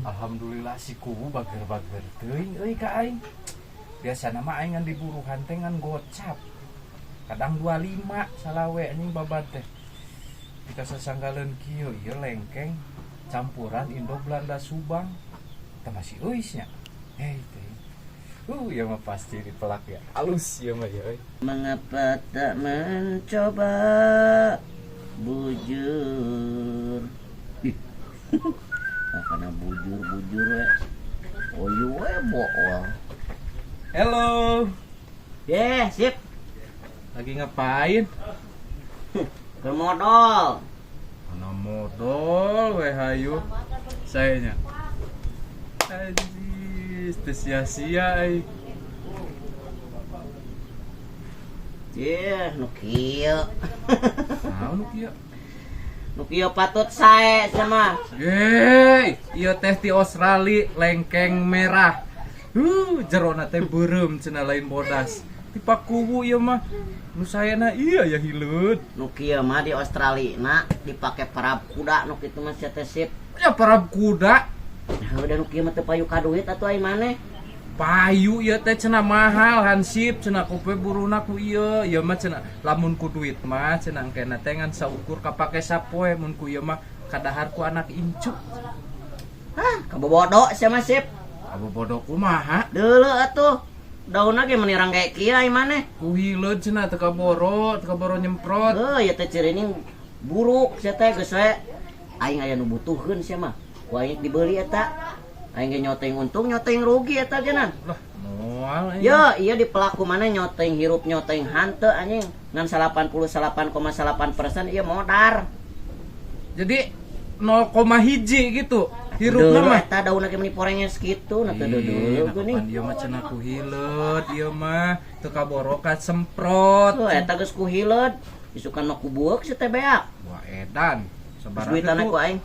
Alhamdulillah si kubu bager-bager teuing euy ka aing. Biasana mah aing ngan diburuhan teh ngan gocap. Kadang 25 salawe anjing babad teh. Jika sasanggaleun kieu ieu lengkeng campuran Indo Belanda Subang. Teh masih euis nya. Hei teh. Ieu mah pasti dipelak ya. Alus ieu mah ya euy. Mengapa tak mencoba bujur? Ih. Nah, karena bujur-bujur we. Oh iya we bohong. Hello. Ye, sip. Lagi ngapain? Ke modal. Mana modal we hayu. Sayanya. Anjis, teu sia-sia euy. Ye, nu kieu. Naon nu kieu? Nu kieu patut sae sama. Hei, ieu teh ti Australia lengkeng merah. Jerona teh beureum cenah lain bodas. Ti Pakuwu ieu mah. Nu saena iya ya hileud. Nu kieu mah di Australia na dipake parab kuda nu kitu mah sia teh sip. Ya parab kuda. Nah, udah nu kieu mah teu payu ka duit atuh ai maneh. Payu ieu teh cenah mahal hansip cenah kope buruna ku ieu. Ieu mah cenah lamun ku duit mah cenah engkena teh ngan saukur kapake sapoe mun ku ieu mah kadahar ku anak incu. Hah, kabobodo sia mah sip. Kabobodo kumaha? Deuleu atuh. Daunna ge meuni rangge kieu ai maneh. Ku hileud cenah teu kaboro, teu kaboro nyemprot. Heuh, ieu teh cirining buruk sia teh geus we. Aing aya nu butuheun sia mah. Ku aing dibeli eta. Aing ge nyoteng untung, nyoteng rugi eta ge nan. Lah, moal aing. Yo, iya di pelaku mana nyoteng hirup nyoteng hanteu anjing. Ngan 89,8% ieu modar. Jadi 0,1 gitu. Hirupna mah. Eta daunna ge meuni porenges kitu, nah teu deuleu geuning. Ieu mah cenah ku hileud, ieu mah teu kaboro ka semprot. Heuh, eta geus ku hileud. Isukan mah ku bueuk si teh beak. Wah, edan. Sabaraha duitanna ku aing?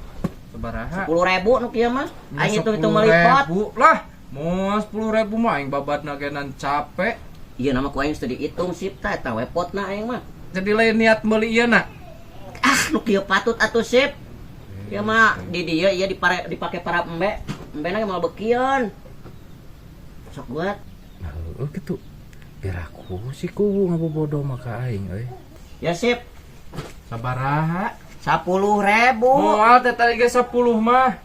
Sabaraha? 10.000 nu kieu mah. Aing hitung-hitung meuli pot. 10.000 lah. Moal 10.000 mah aing babadna ge nan capek. Ieu nama ku aing teu dihitung sip tah eta we potna aing mah. Jadi lain niat meuli ieu na. Ah, nu kieu patut atuh sip. Ieu mah di dieu ieu dipake para embe. Embena ge moal bekieun. Sok buat. Nah, heueuh kitu. Piraku si kuwu ngabobodo mah ka aing euy. Ya sip. Sabaraha? 10.000. Moal teh tadi ge 10 mah.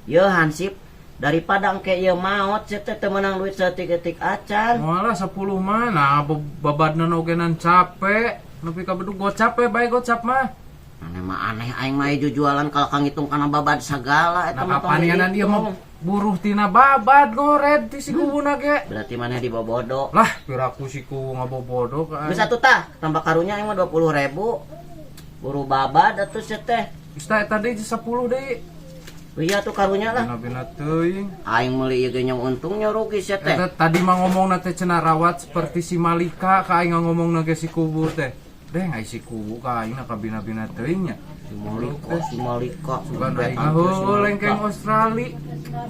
Ye hansip daripada engke ieu maot sia teh teu meunang duit saeutik-eutik acan. Moal lah 10 mah. Nah babadna oge nan capek. Nepi ka bedug gocap we bae gocap mah. Aneh mah aneh aing mah jujualan kalau kang ngitung kana babad sagala eta Nah, mah tong kapanianan ieu mah dihitung. buruh tina babad ngored ti si kuwuna ge. Berarti maneh dibobodo. Lah piraku si kuwu ngabobodo ka aing. Geus atuh tah, tambah karunya aing mah 20.000. Buru babad atuh sia teh. Geus tah eta deui 10 deui. Iya tuh karunya lah. Bina-bina teuing. Aing meuli ieu ge nya untung nya rugi sia teh. Eta tadi mah ngomongna teh cenah rawat seperti si Malika ka aing ngomongna ge si kuwu teh. Deh ai si kuwu ka aing na kabina-bina teuing nya. Si Malika, si Malika. Sugan aing heuh lengkeng Australia.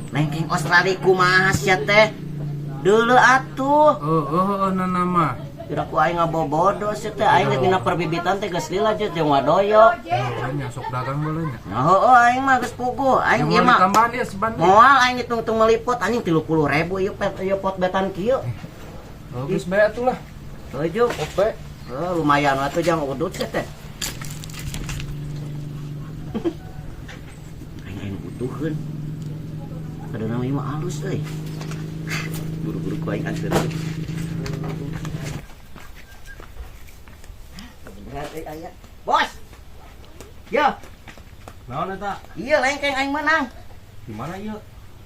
Lengkeng Australia kumaha sia teh? Deuleu atuh. Heuh heuh nana mah. Kira ku aing ngabobodo sia teh, aing dina perbibitan teh geus lila jeung wadoyo. Heuh nya sok dagang bae nya. Nah heueuh aing mah geus puguh. Aing ieu mah tambahan ieu seban. Moal aing ngitung-ngitung meliput anjing 30.000 ieu pet ieu pot betan kieu. Heuh geus bae atuh lah. Heuh Pot bae. Heuh lumayan atuh jang udut sia teh. Aing aing butuheun. Kadang ieu mah alus euy. Buru-buru ku aing anteur. Beneran euy aya. Bos. Yo. Naon eta? Iya lengkeng aing menang. Di mana ieu?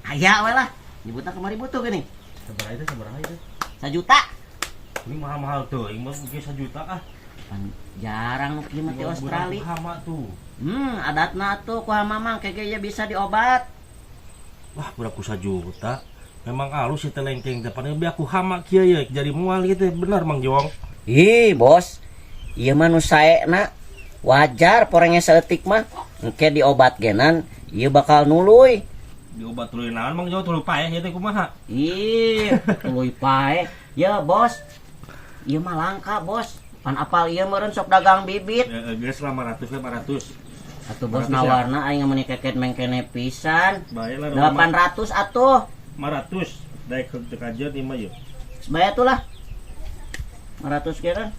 Aya we lah. Nyebutna kamari butuh geuning. Sabaraha itu? Sabaraha itu? 1 juta. Ini mahal-mahal tuh, aing mah ge 1 juta ah. Pan jarang nu kieu mah ti Australia. Hama tuh. Adatna tuh ku hama mah kege ieu bisa diobat. Wah, berapa 1 juta? Memang alus sih teh lengkeng teh, padahal biar ku hama kieu ye jadi mual gitu bener Mang Jong. Ih, bos. Ieu mah nu saena wajar porengnya saeutik mah. Engke diobat genan ieu bakal nuluy. Diobat tuluy naon Mang Jong, tuluy paeh ieu teh kumaha? Ih, tuluy paeh. Ya, bos. Ieu mah langka, bos. Pan apal ieu meureun sok dagang bibit. Geus 500 500. Atuh bos 500 ya? Nawarna aing meuni keket mengkene pisan. Bae lah. 800 atuh. 500. Daek teu kajeun ieu mah yeuh. Sebaya tuh lah. 500 kira.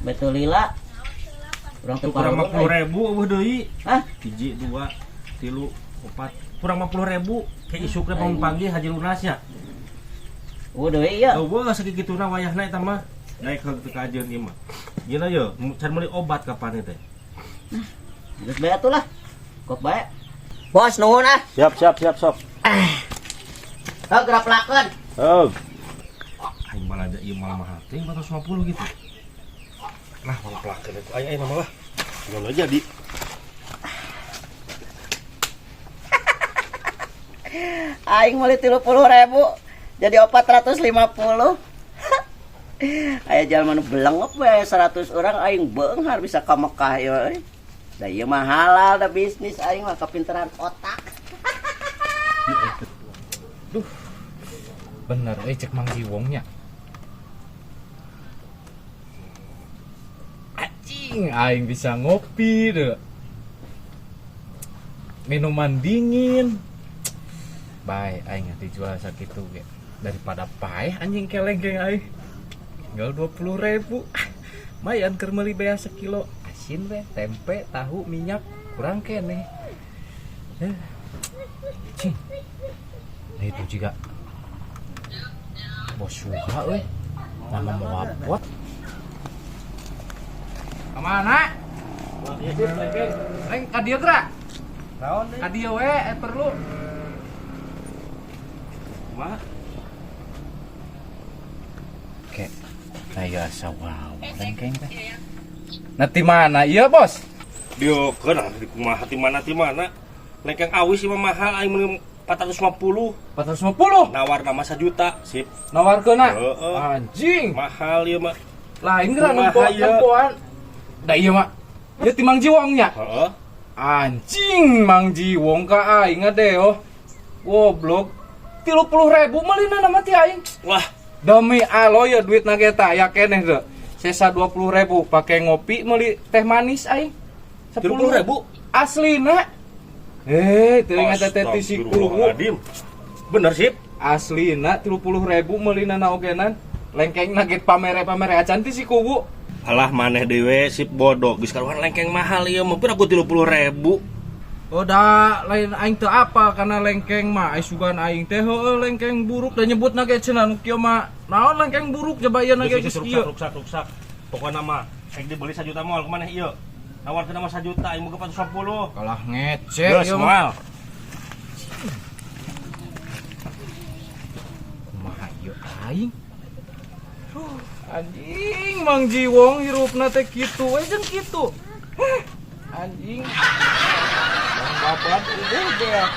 Betul lila. Urang teu Kurang parurun, 50 ribu eueuh deui. Hah? Hiji, dua, tilu, opat. Kurang 50 ribu. Kayak isukna bangun pagi haji lunasnya. Oh deui ieu. Eueuh sakituna wayahna eta mah. Daek teu kajeun ieu mah. Gila ye, can meuli obat kapan teh. Geus bae atuh lah. Kok bae. Bos nuhun ah. Siap, siap, siap, sok. Heuh geura pelakeun. Heuh. Aing balanja ieu malah mahal teh 450 gitu. Nah, mau pelakeun itu aing aing mah lah. Ngono jadi. Aing meuli 30.000 jadi 450. Aya jalma nu belengep we 100 orang aing beunghar bisa ka Mekah ieu euy. Da ieu mah halal da bisnis aing mah kapinteran otak. Duh. Bener euy cek Mang Jiwongnya. Anjing, aing bisa ngopi deh. Minuman dingin. Bae aing dijual sakitu ge. Daripada paeh anjing kelengkeng aing. Tinggal 20.000. Mayan keur meuli bea sekilo asin we, tempe, tahu, minyak kurang keneh. Cing. Nah itu juga bos suka we. Nama mau abot. Kemana? Leng ka dieu geura. Naon deui? Ka dieu we perlu. Kumaha? Oke. Nah, ya asa wow, lengkeng teh. Nah, ti mana ieu, Bos? Diokeun ah di kumaha ti mana ti mana. Lengkeng awis ieu mah mahal aing meuli 450. 450. Nawar nama 1 juta, sip. Nawarkeunna. Heeh. Anjing. Mahal ieu mah. Lain geura Kumaha nempo ieu? nempoan. Da ieu mah. Ieu ti Mang Jiwong nya. Heeh. Anjing Mang Jiwong ka aing oh. Goblok. 30.000 meulina mah ti aing. Wah, Demi alo ya duit ge teh aya keneh teu. Sesa 20.000 pake ngopi meuli teh manis aing. 30.000? Aslina. Teu ingat teh ti si kuwu. Bener sip. Aslina 30.000 meulina ogenan. Lengkeng ge pamere-pamere acan ti si kuwu. Alah maneh dewe sip bodoh geus karuan lengkeng mahal ieu mah pira ku 30.000. Oh da lain aing teu apa karena lengkeng mah ai sugan aing teh heueuh lengkeng buruk da nyebutna ge cenah nu kieu mah naon lengkeng buruk coba ieu na ge Geus geus kieu. Ruksak ruksak. Pokona mah rek dibeli 1 juta moal kumaneh ieu. Nawarkeun mah 1 juta aing boga 450. Kalah ngecek Geus ieu mah. moal. Kumaha ieu aing? Anjing Mang Jiwong hirupna teh kitu we jeung kitu. Heh, anjing. Bang babat udah beak.